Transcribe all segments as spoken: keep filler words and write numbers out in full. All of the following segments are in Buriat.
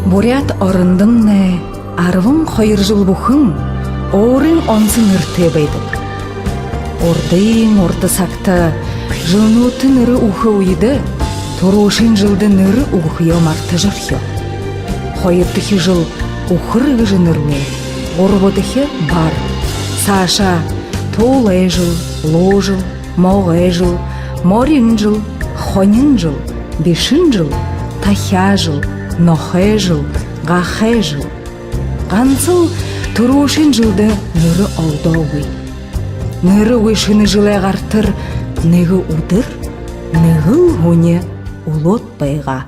Буряад орондомнай арбан хоёр жэл бүхэн өөрын онсо нэрэтэй байдаг. Урдын урда сагта жэлнүүдтэ нэрэ үгэхэ үедэ түрүүшын жэлдэ нэрэ үгэхөө мартажархёо. Хоёрдохи жэл үхэр гэжэ нэрлээ. Гурбадахи бар. Саашаа туулай жэл, луу жэл, могой жэл, морин жэл, хонин жэл, бишэн жэл, тахяа жэл, нохой жэл, гахай жэл. Гансал түрүүшын жэлдэ нэрэ олдоогүй. Нэрэ үгы шэнэ жэлэй гартар нэгэ үдэр, нэгэл һүни үлөөд байгаа.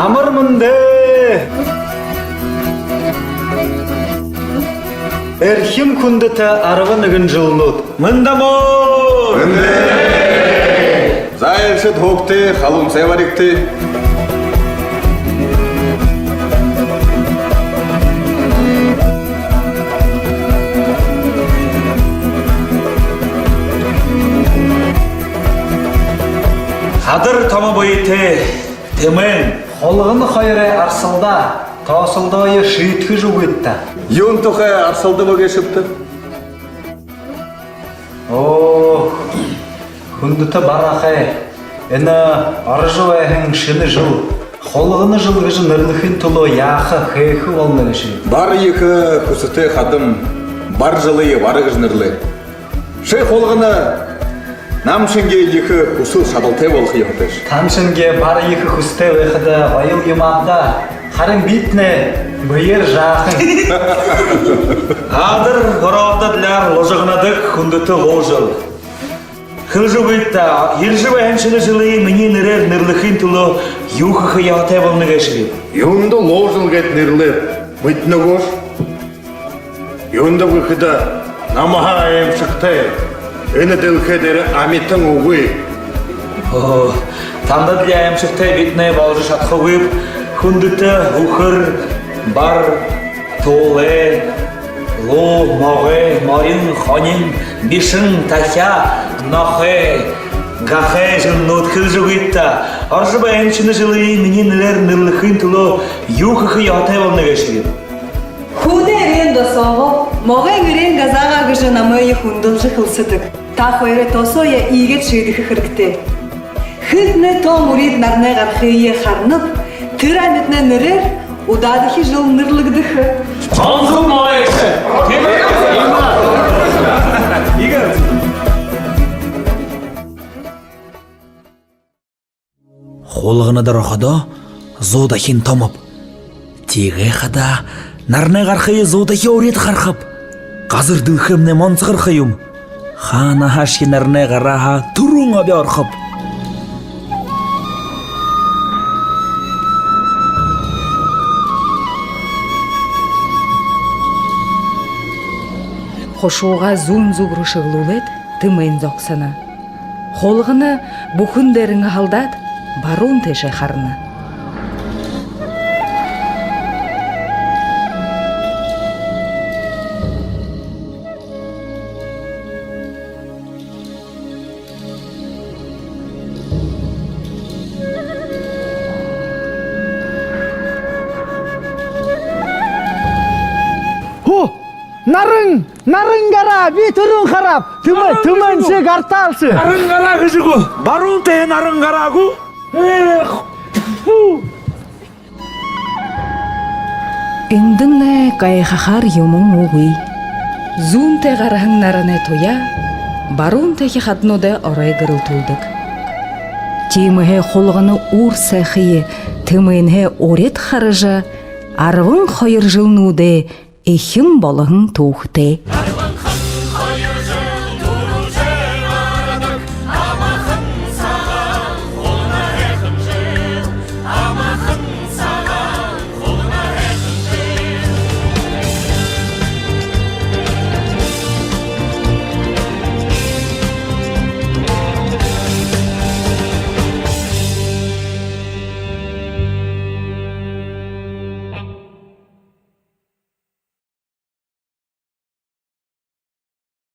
Амар мэндэ! Эрхим хүндэтэ арбан нэгэн жэлнүүд! Мэндэ амар! Мэндэ! За, айлшад, һуугты, халуун сай баригты. Хадар томо бэетэй Тэмээн. Хулгана хоёрой арсалдаа, тоосолдоёо шиидхэжэ үгыт даа. Юун тухай арсалдаа бэ гээшэбта? Оо, хүндэтэ Бар ахай, энэ орожо байһан шэнэ жэл Хулгана жэл гэжэ нэрлэхын түлөө яаха, хээхэ болоно гээшэб? Бар ехэ хүсэтэй хадам Бар жэлые Бар гэжэ нэрлээ. Ши, Хулгана, нам шэнги ехэ хүсэл шадалтай болохо ёһотойш. Тан шэнги Бар ехэ хүсэтэй байхада гоёл юм ааб даа. Харин бидэнэй бэеэр жаахан. Адар гороодо адляар лужагнадаг хүндэтэ Луу жэл. Хэлэжэ үгыт даа, ерэжэ байһан шэнэ жэлые минии нэрээр нэрлэхын түлөө юу хэхэ ёһотой болоно гээшэбиб? Юундэ Луу жэл гээд нэрлээ, мэдэнэ гүш? Юундэ гэхэдэ, намһаа аймшагтай энэ дэлхэй дээрэ амитан үгы. Оо, тандадли аймшагтай бидэнэй боложо шадахагүйб, хүндэтэ Үхэр, Бар, Туулай, Луу, Могой, Морин, Хонин, Бишэн, Тахяа, Нохой, Гахай жэлнүүд. Хэлэжэ үгыт даа, орожо байһан шэнэ жэлые минии нэрээр нэрлэхын түлөө юу хэхэ ёһотой болоно гээшэбиб? Хүнэй эреэн досоогоо, могойн эреэн газаагаа гэжэ намайе хүндэлжэ хэлсэдэг. Та хоёрой досоо иигээд шиидэхэ хэрэгтэй. Хэн тон урид наранай гарахые харанаб, тэрэ амитанай нэрээр удаадахи жэл нэрлэгдэхэ. Онсо могой. Хулганада ороходоо зуу дахин томоб. Тиигээ хадаа наранай гарахые зуу дахин урид харахаб. Газар дэлхэймнай монсогорхо юм. Хаанаһаашье наранай гарааһаа түрүүн обёорхоб. Хушуугаа зүүн зүг руу шэглүүлээд, Тэмээн зогсоно. Хулгана бүхэн дээрэнь халдаад, баруун тээшээ харана. Ху! Наран! Наран гараа! Би түрүүн харааб! Тэмээн, Тэмээн, ши гартаалши! Наран гараа гэжэ гү? Баруун тээһээ наран гараа гү? Эх! Фу! Эндэмнай гайхахаар юумэн үгы. Зүүн тээһээ гараһан наранай туяа баруун тээхи хадануудай орой гэрэлтүүлдэг. Тиимэһээ Хулгана үүр сайхые Тэмээнһээ урид хаража, арбан хоёр жэлнүүдэй эхин болоһон түүхэтэй.